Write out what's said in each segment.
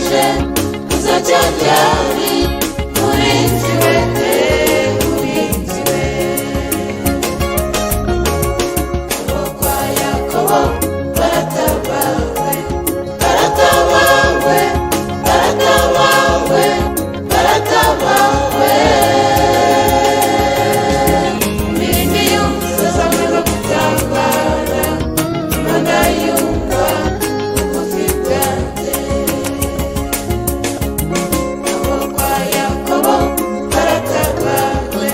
Bwije uzacya ryari murinzi we, murinzi we. Abo kwa Yakobo baratabawe, baratabawe, baratabawe, baratabawe. Imirindi y'umusozi no gutabara, Imana yumva bugufi bwanjye. Abo kwa Yakobo baratabawe,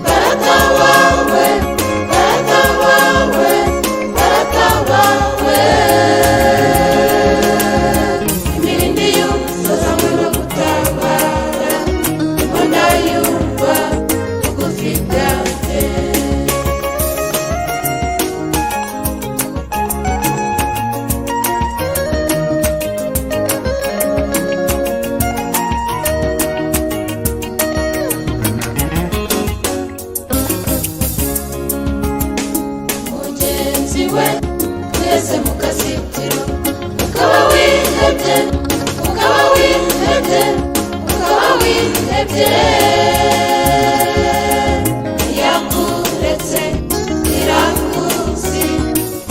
baratabawe, baratabawe, baratabawe. Imirindi y'umusozi no gutabara, Imana yumva bugufi bwanjye. Mugenzi we twese mu kazitiro, ukaba wihebye, ukaba wihebye, ukaba wihebye. Yakuretse irakuzi,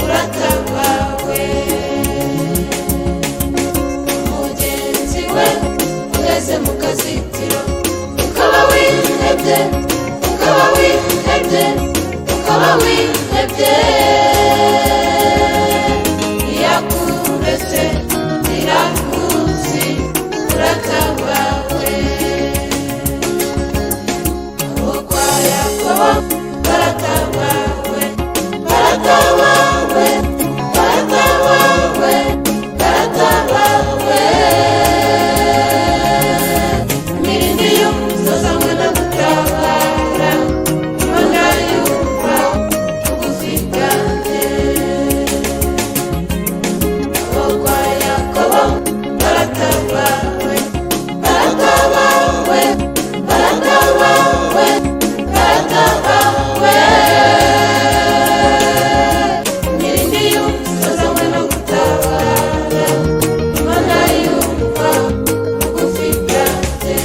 uratabawe. Mugenzi we twese mu kazitiro, ukaba wihebye, ukaba wihebye, ukaba wihebye. Yakuretse irakuzi, uratabawe. Abo kwa Yakobo baratabawe, baratabawe, baratabawe, baratabawe. Imirindi y'umusozi hamwe no gutabara, Imana yumva bugufi bwanjye. Abo kwa Yakobo baratabawe, baratabawe, baratabawe, baratabawe. Imirindi y'umusozi hamwe no gutabara, Imana yumva bugufi bwanjye.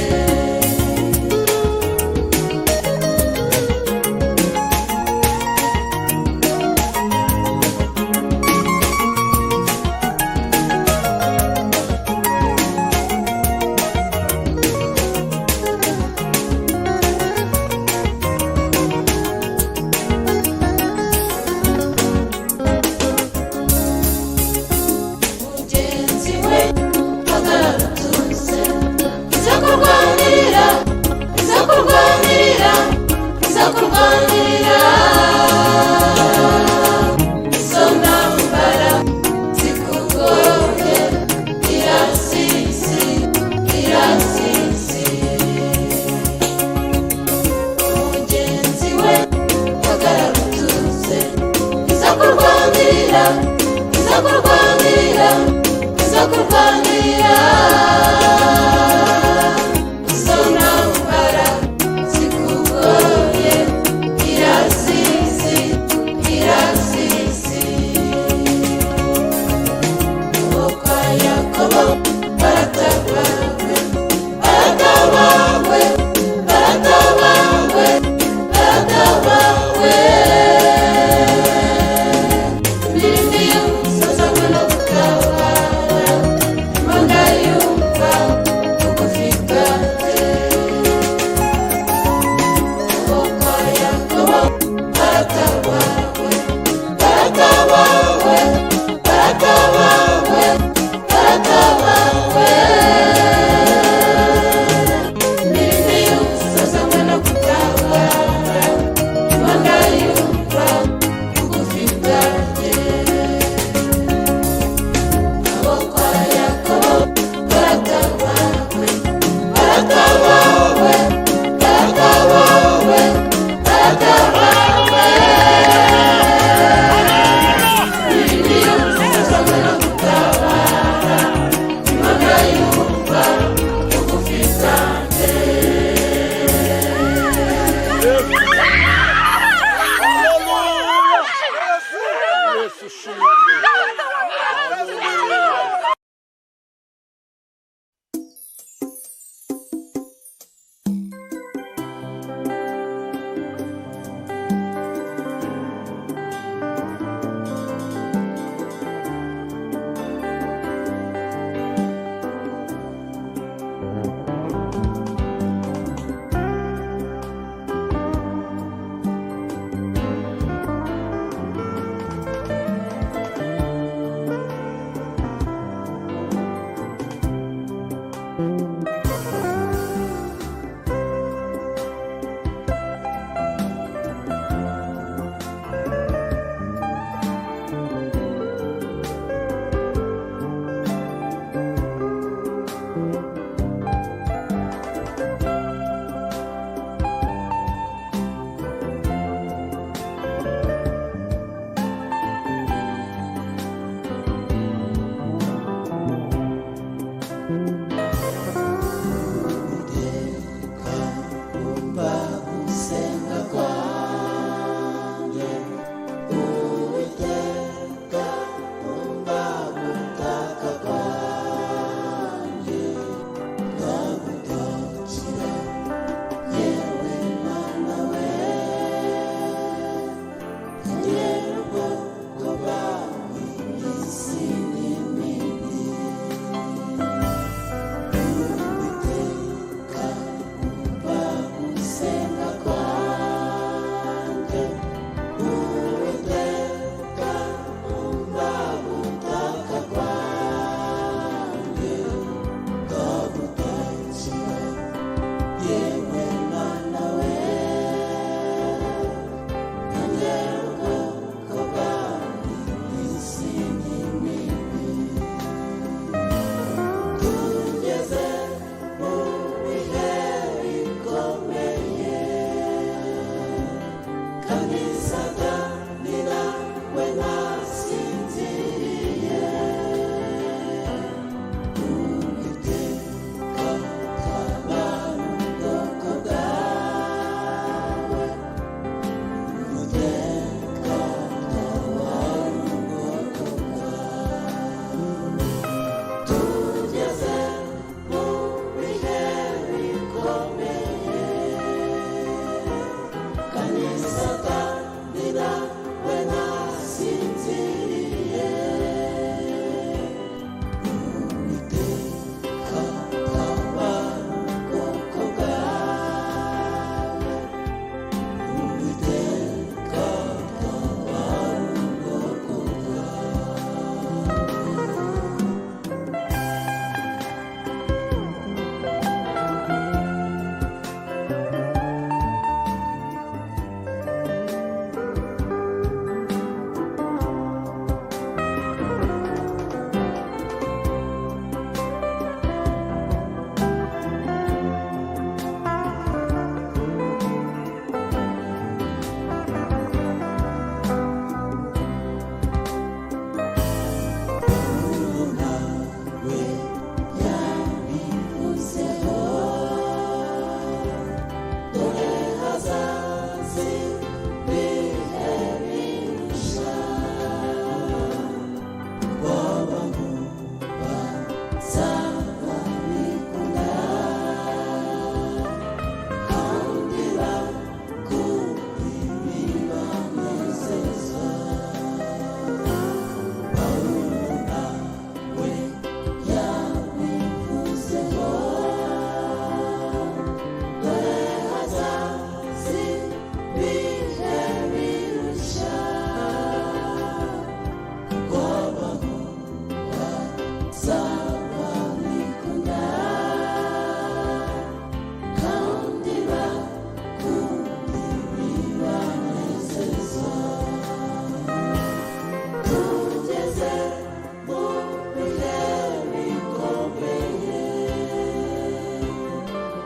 Mugenzi we hagarara utuze, izakurwanirira, izakurwanirira, izakurwanirira. Izo ntambara zikugoye irazizi, irazizi. Mugenzi we hagarara utuze, izakurwanirira, izakurwanirira, izakurwanirira. Izo ntambara zikugoye irazizi, irazizi. Abo kwa Yakobo baratabawe, baratabawe, baratabawe, baratabawe. Imirindi y'umusozi hamwe no gutabara, Imana yumva Hazaza ibihe birusha kuko bazaba bikunda kandi bakunda ibibanezeza. Pawulo nawe yabivuzeho, dore hazaza ibihe birusha kuko abantu bazaba bikunda kandi bakunda ibibanezeza. Tugeze mu bihe bikomeye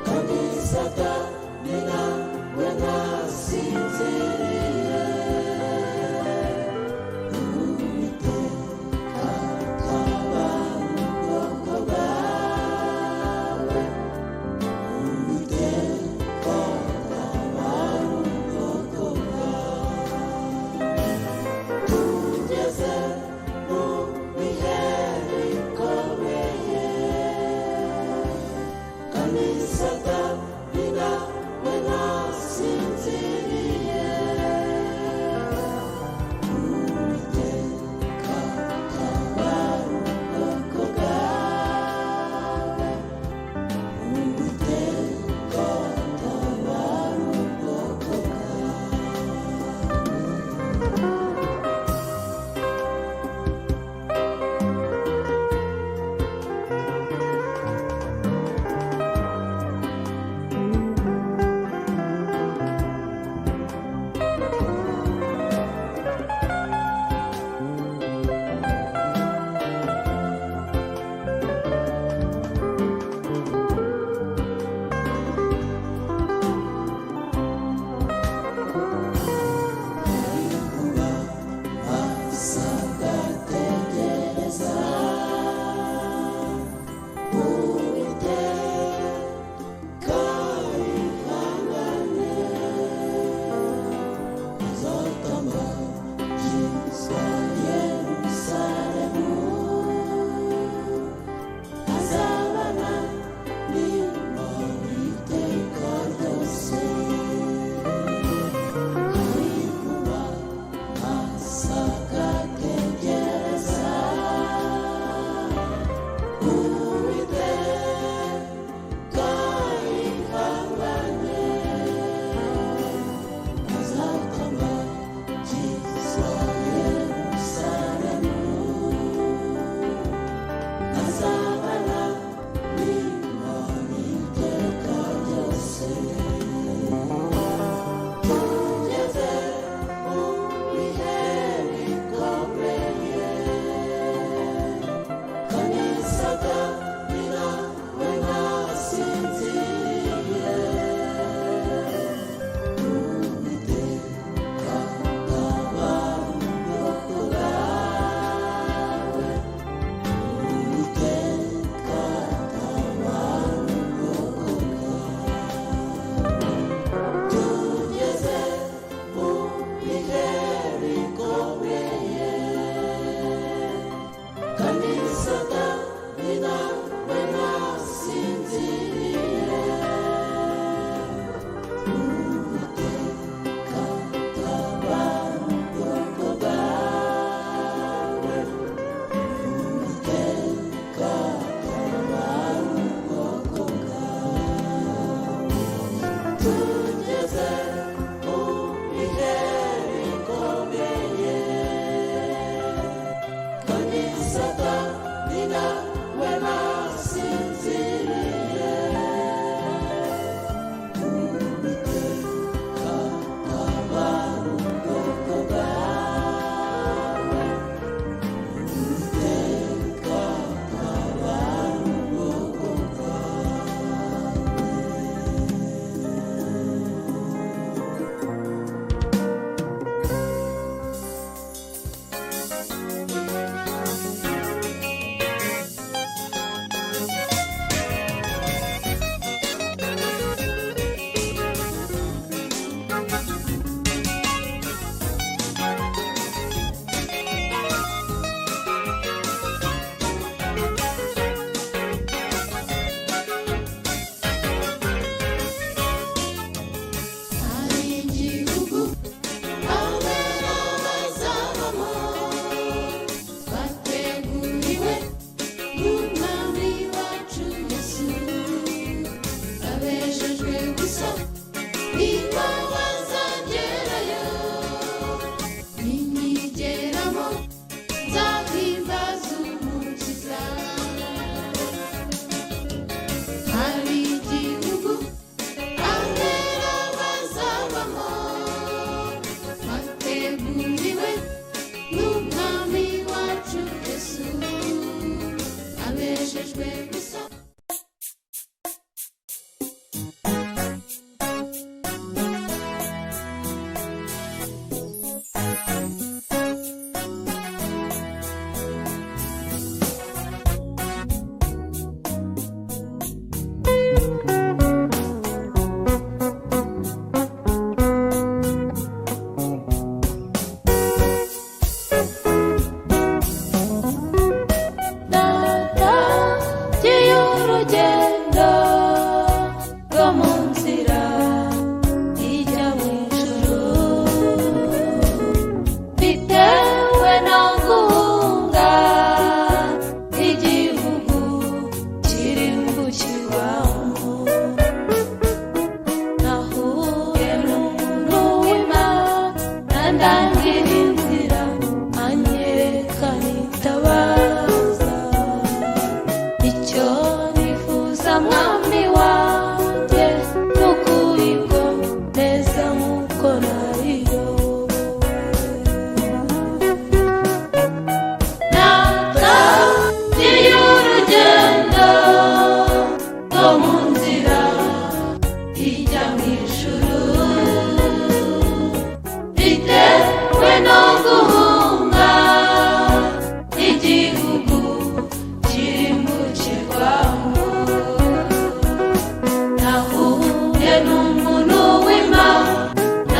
kandi Satani nawe ntasinziriye. Uwiteka tabara ubwoko bwawe, Uwiteka tabara ubwoko bwawe. Tugeze mu bihe bikomeye kandi Satani nawe ntasinziriye. Andangira inzira, anyereka nitabaza. Icyo nifuza, mwami wanjye, ni ukuyibwo neza nk'uko nayiyobowe. Natangiye urugendo rwo mu nzira ijya mu ijuru, bitewe no guhunga igihugu kirimukirwamo. Nahuye n'umuntu w'Imana,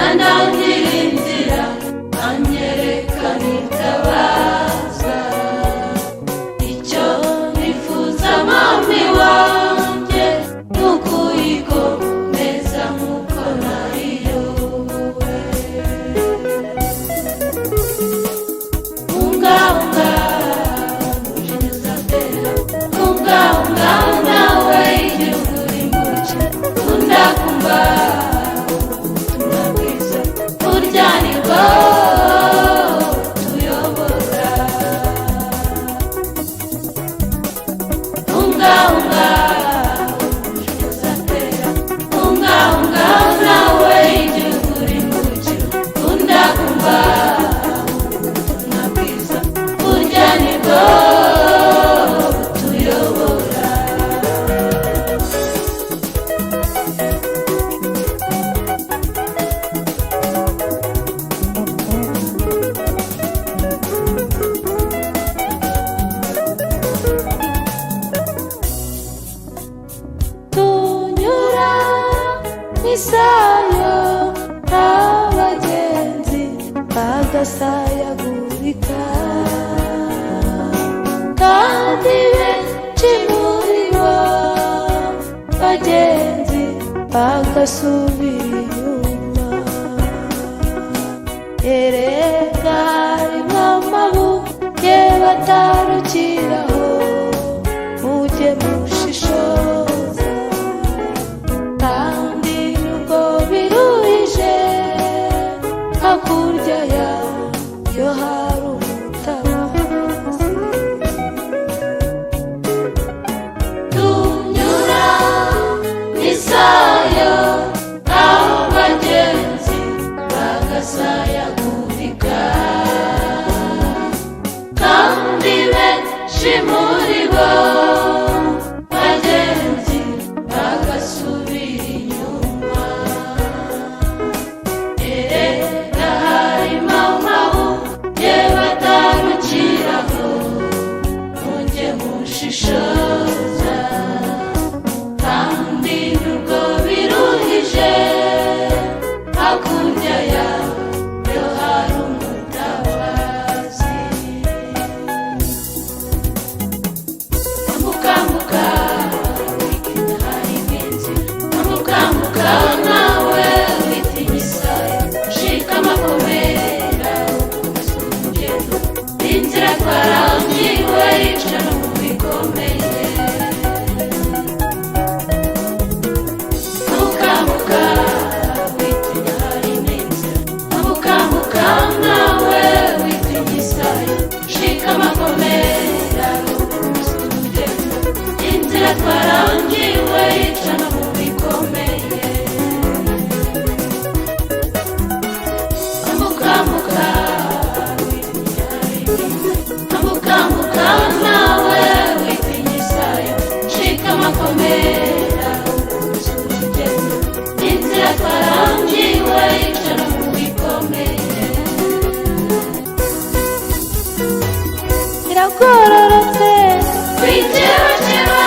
andangira inzira, anyereka nitabaza. Icyo nifuza, mwami wanjye, ni ukuyikomeza nk'uko nayiyobowe. Ungahunga umujinya uzatera, ungahunga nawe igihugu rimbuke. Undakumva ubutumwa bwiza, burya nibwo tuyobora. Ungahunga umujinya uzatera, ungahunga nawe igihugu rimbuke. Undakumva ubutumwa bwiza, burya nibwo tuyobora. Tunyura isayo abagenzi bagasayagurika, kandi benshi muri bo bagenzi bagasubira inyuma. Erega harimo amabuye batarukiraho, mujye mushishoza. Kandi nubwo biruhije, hakurya yayo hari umutabazi. Tunyura isayo abagenzi bagasayagurika, kandi benshi muri bo bagenzi bagasubira inyuma. Erega harimo amabuye batarukiraho, mujye mushishoza. Kandi nubwo biruhije, hakurya yayo hari umutabazi. Ambukambuka witinya, hari inzira. Ambukambuka nawe witinya isayo, shikama, komera, ukomeze urugendo. Inzira twarangiwe ica no mu bikomeye. Ambukambuka witinya, hari inzira. Ambukambuka nawe witinya isayo, shikama, komera, ukomeze urugendo. Inzira twarangiwe ica no mu bikomeye. Ambukambuka witinya, hari inzira. Ambukambuka nawe witinya isayo, shikama, komera, ukomeze urugendo. Inzira twarangiwe ica no mu bikomeye. Iragororotse. Kwikebakeba.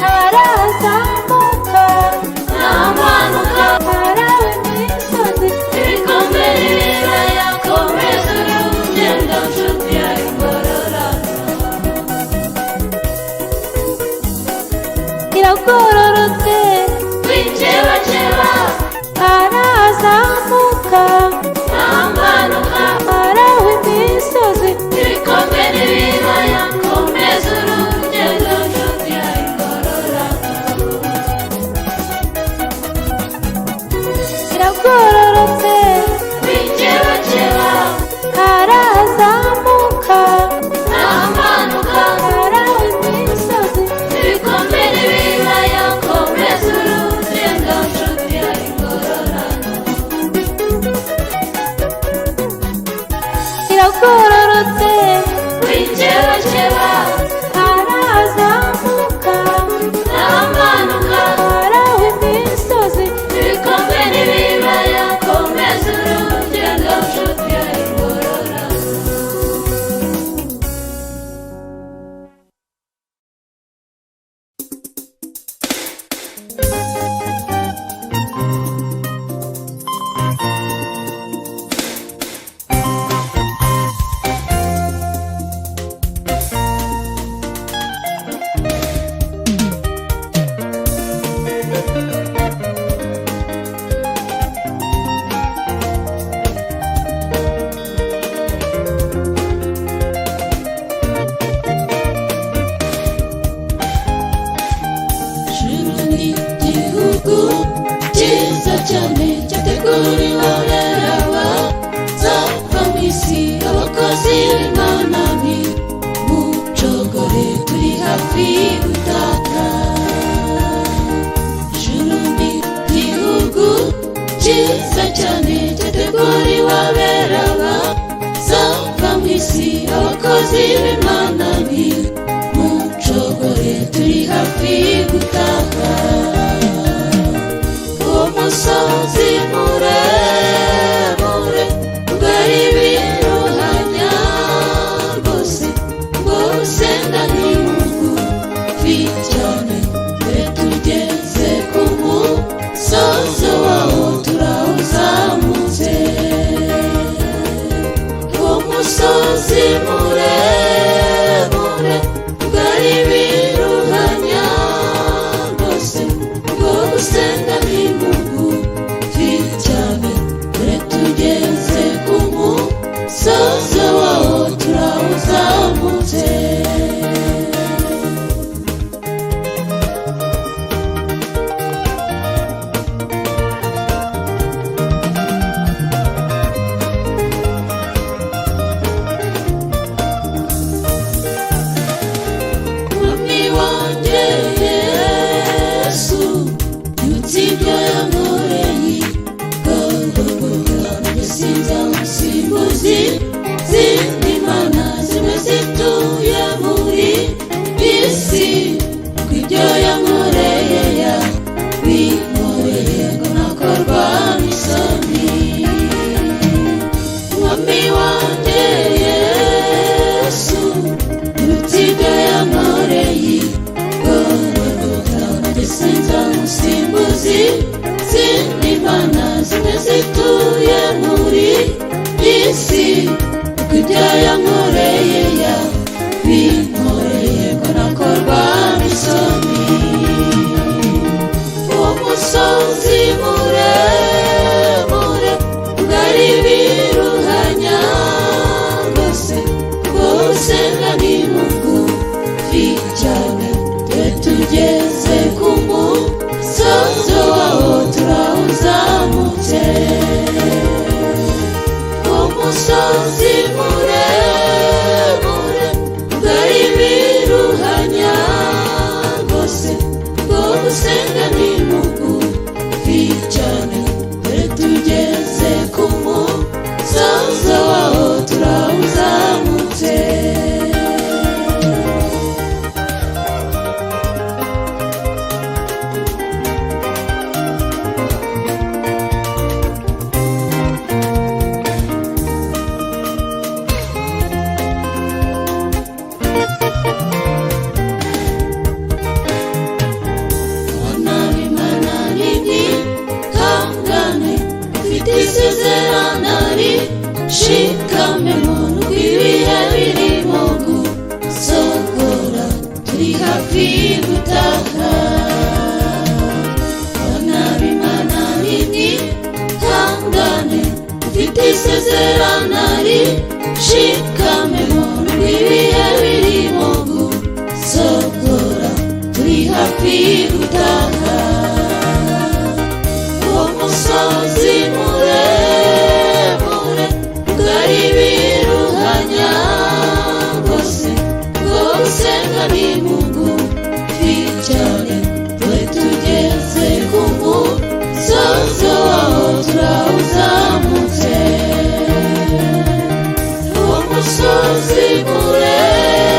Abarazamuka. hafi gutaha. Ijuru ni igihugu cyiza cyane cyateguriwe abera bazava mu isi. Abakozi b'Imana, ni mucogore, turi hafi gutaha. Umusozi muremure ugari biruhanya rwose, ngo usenda ni mugufi cyane. Dore tugeze ku musozo wawo, turawuzamutse. Umusozi muremure ugari biruhanya rwose, ngo gusenga ni mugufi cyane. Dore tugeze ku musozo wawo, turawuzamutse. Mwami wanjye Yesu, yibutse ibyo yankoreye Golgotha. Nanjye sinzamusimbuzi zindi mana zimwe zituye muri isi, kuko ibyo yankoreye yabinkoreye ngo nakorwa n'isoni. Mwami wanjye Yesu, yibutse ibyo yankoreye Golgotha. Nanjye sinzamusimbuzi zindi mana zimwe zituye muri isi, kuko ibyo yankoreye yabinkoreye ngo nakorwa n'isoni. Umusozi muremure ugari biruhanya rwose, ngo usenga ni mugufi cyane. Dore tugeze ku musozo wawo, turawuzamutse. Umusozi muremure ugari biruhanya rwose, ngo gusenga ni mugufi cyane. Dore tugeze ku musozo wawo, turawuzamutse. Bana b'Imana, nimwihangane, ufite isezerano rishikame mu rw'ibihe birimo gusohora, turi hafi gutaha. Bana b'Imana, nimwihangane, ufite isezerano rishikame mu rw'ibihe birimo gusohora, turi hafi gutaha. Uwo musozi muremure ugari biruhanya rwose, ngo gusenga ni mugufi cyane. Dore tugeze ku musozo wawo, turawuzamutse. Uwo musozi muremure.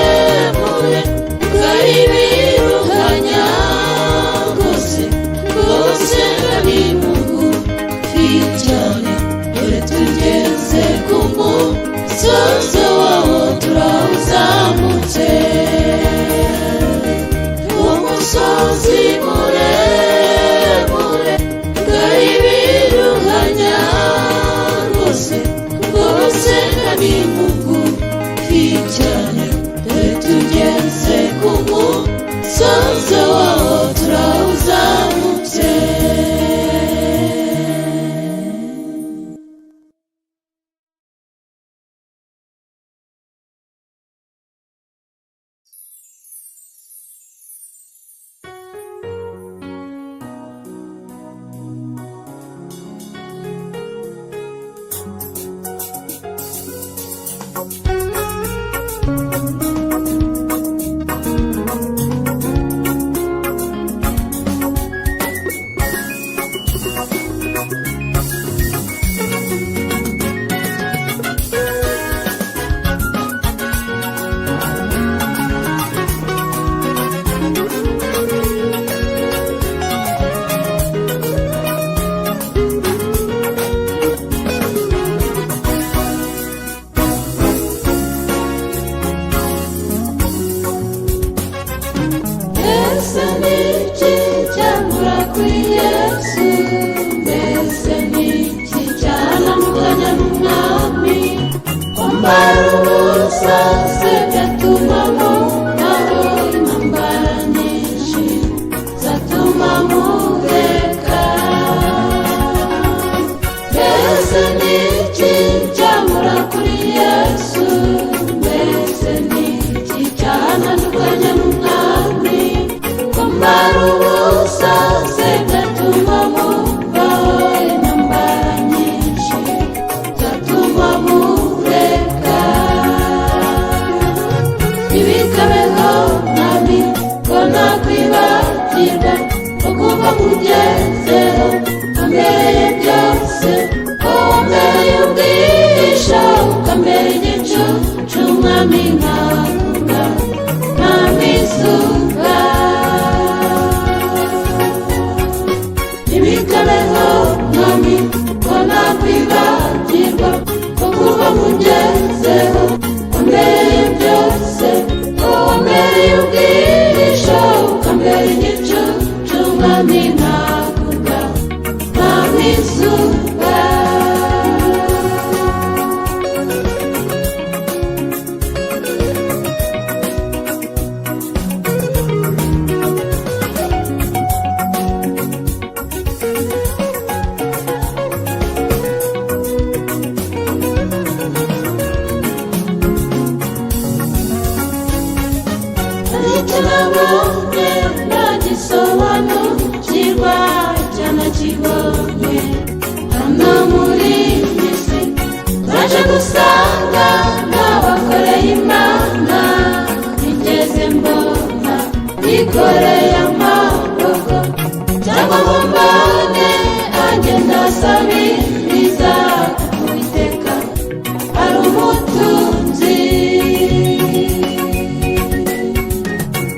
Kwambara ubusa se byatuma mubaho, intambara nyinshi zatuma mureka. Mbese ni iki cyamura kuri Yesu? Mbese ni iki cyanandukanya n'Umwami? Kwambara ubusa se byatuma mubaho, intambara nyinshi zatuma mureka. Ntibikabeho Mwami ko nakwibagirwa ko kuva nkugezeho wambereye byose, ko wambereye ubwihisho, ukambera igicu c'Umwami, nkavuga Mwami izuba. Ntibikabeho Mwami ko nakwibagirwa ko kuva nkugezeho wambereye byose, ko wambereye ubwihisho, ukambera igicu c'Umwami, nkavuga Mwami izuba. Icyo nabonye ntagisobanukirwa, cyanakibonye hano muri iyi si. Naje gusanga n'abakoreye Imana nigeze mbona yikoreye amaboko, cyangwa ngo mbone agenda asabiriza, kuko Uwiteka ari umutunzi.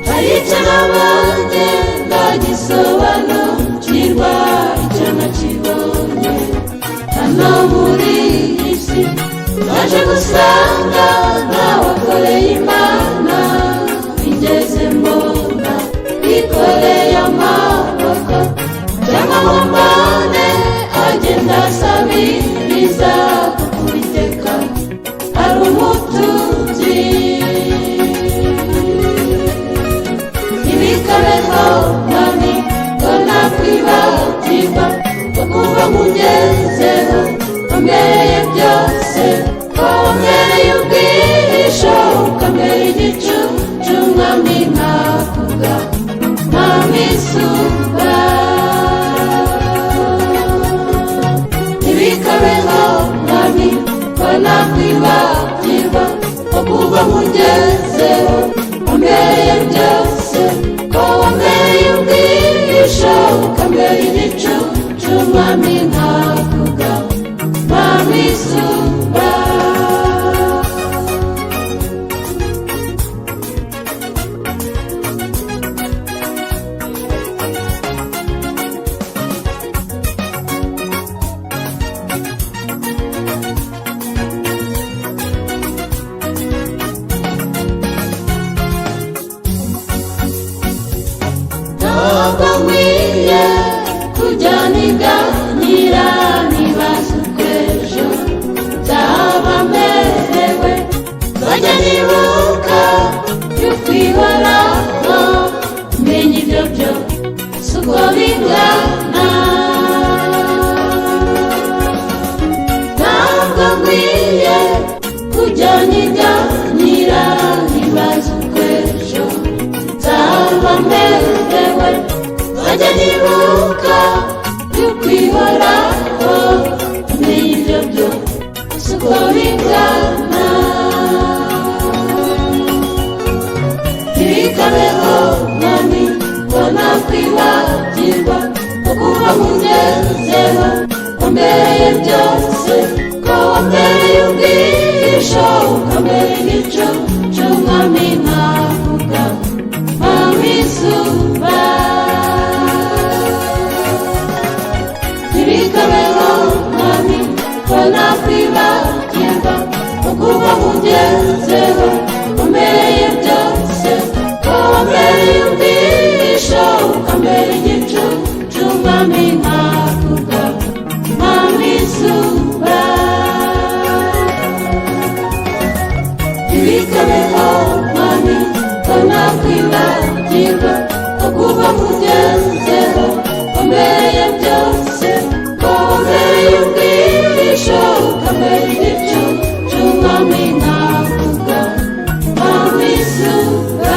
Hari icyo nabonye ndagisobanukirwa, icyo nakibonye hano muri iyi si. Naje gusanga ntawakoreye Imana bigeze mbona yikoreye amaboko, cyangwa ngo mbone agenda asabiriza, kuko Uwiteka ari umutunzi. Ntibikabeho Mwami ko nakwibagirwa ko kuva nkugezeho wambereye byose, ko wambereye ubwihisho, ukambera igicu c'Umwami, nkavuga Mwami izuba. Ntibikabeho Mwami ko nakwibagirwa ko kuva nkugezeho wambereye byose, ko wambereye ubwihisho, ukambera igicu c'Umwami, nkavuga Mwami izuba. Ntabwo nkwiye kujya niganira nibaza uko ejo nzaba merewe. Nzajya nibuka y'ukwihoraho, menya ibyo byo si uko bingana. Ntabwo nkwiye kujya niganira nibaza uko ejo nzaba merewe. Nzajya nibuka y'ukwihoraho, menya ibyo byo si uko bingana. Ntibikabeho Mwami ko nakwibagirwa ko kuva nkugezeho wambereye byose, ko wambereye ubwihisho, ukambera igicu c'Umwami, nkavuga Mwami izuba. Ntibikabeho Mwami ko nakwibagirwa ko kuva nkugezeho wambereye byose, ko wambereye ubwihisho, ukambera igicu c'Umwami, nkavuga Mwami izuba. Kuva mugezeho wambereye byose, ko wambereye ubwihisho, ukambera igicu cy'umwami, navuga bamwisura.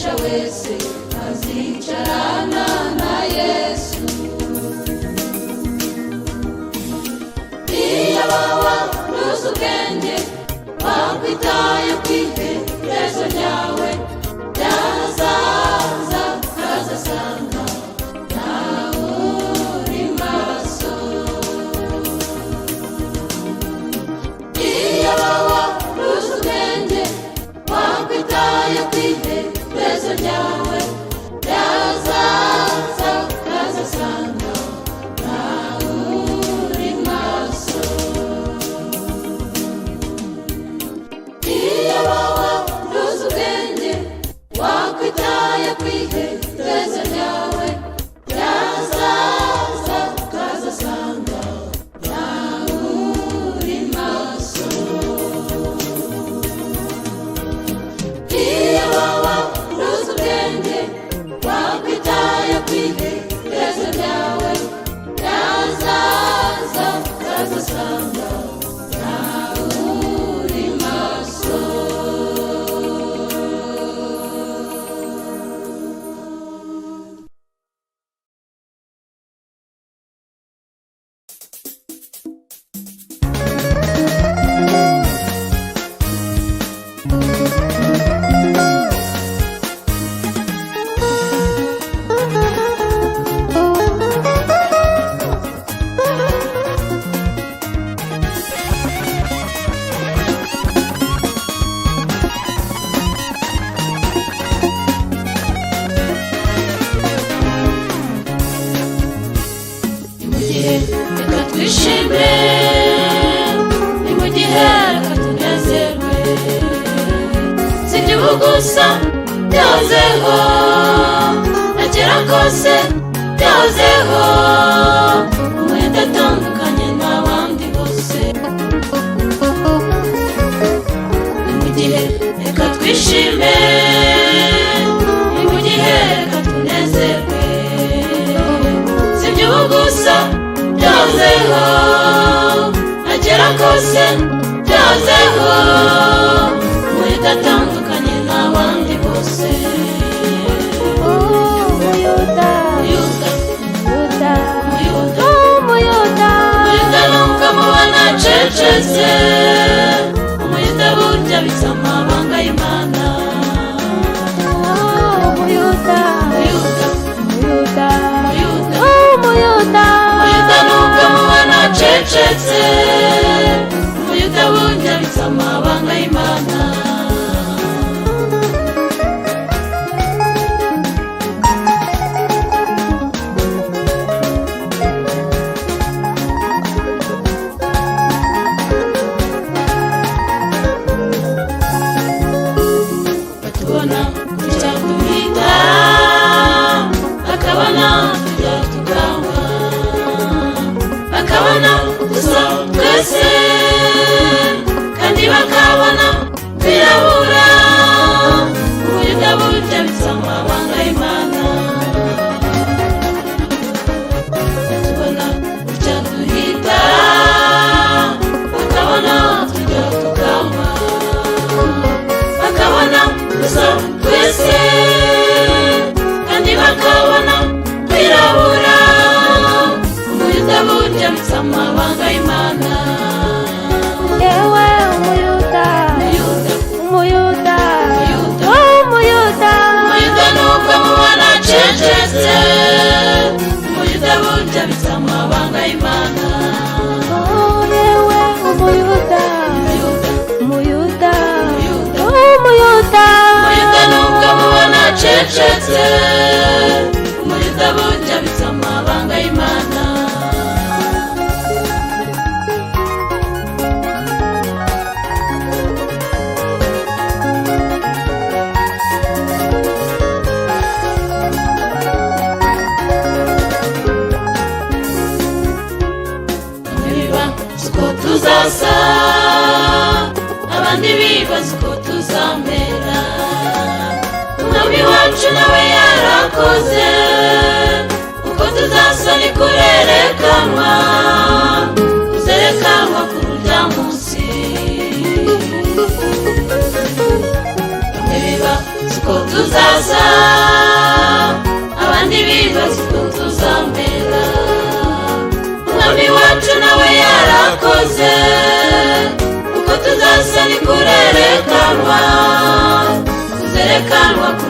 Uzanesha wese azicarana na Yesu. Iyo baba ruzi ubwenge, wakwitaye ku iherezo ryawe, byazaza ukazasanga nawe uri maso. Iyo baba ruzi ubwenge, wakwitaye ku iherezo ryawe, byazaza ukazasanga nawe uri maso. Iyo baba ruzi ubwenge, wakwitaye ku iherezo ryawe, byazaza ukazasanga nawe uri maso. Iyo baba ruzi ubwenge, wakwitaye ku iherezo ryawe, byazaza ukazasanga nawe uri maso. Ni mu gihe reka twishime, ni mu gihe reka tunezerwe. Si iby'ubu gusa byahozeho, na kera kose byahozeho. Umwenda atandukanye n'abandi bose. Ni mu gihe reka twishime, ni mu gihe reka tunezerwe. Si iby'ubu gusa byahozeho, na kera kose byahozeho. Umwenda atandukanye n'abandi bose. Umuyuda, Umuyuda, Umuyuda, Umuyuda, Umuyuda, Umuyuda nuko mubona acecetse. Umuyuda burya abitse amabanga y'Imana. Umuyuda, Umuyuda, Umuyuda, Umuyuda, Umuyuda, Umuyuda nuko mubona acecetse. Umuyuda burya abitse amabanga y'Imana. Batubona kujya duhita, bakabona tujya tukanywa, bakabona dusa twese, kandi bakabona twirabura. Ubuyuda burya bisa amabanga y'Imana. Batubona kujya duhita, bakabona tujya tukanywa, bakabona gusa twese, kandi bakabona twirabura. Umuyuda burya abitse amabanga y'Imana. Yewe Umuyuda, Umuyuda, Umuyuda, Umuyuda, Umuyuda, Umuyuda nubwo mubona acecetse, umuyuda burya abitse amabanga y'Imana. Oh, yewe Umuyuda, Umuyuda, Umuyuda, Umuyuda, Umuyuda, Umuyuda nubwo mubona acecetse, umuyuda burya abitse amabanga y'Imana. Bamwe bibaza uko tuzasa, abandi bibaza uko tuzamera. Umwami wacu nawe yarakoze, uko tuzasa ni kurerekanwa, kuzerekanwa ku rujya munsi. Bamwe bibaza uko tuzasa. tuzasa, abandi bibaza uko tuzamera. Umwami wacu nawe yarakoze, uko tuzasa ni kurerekanwa, tuzerekanwa ku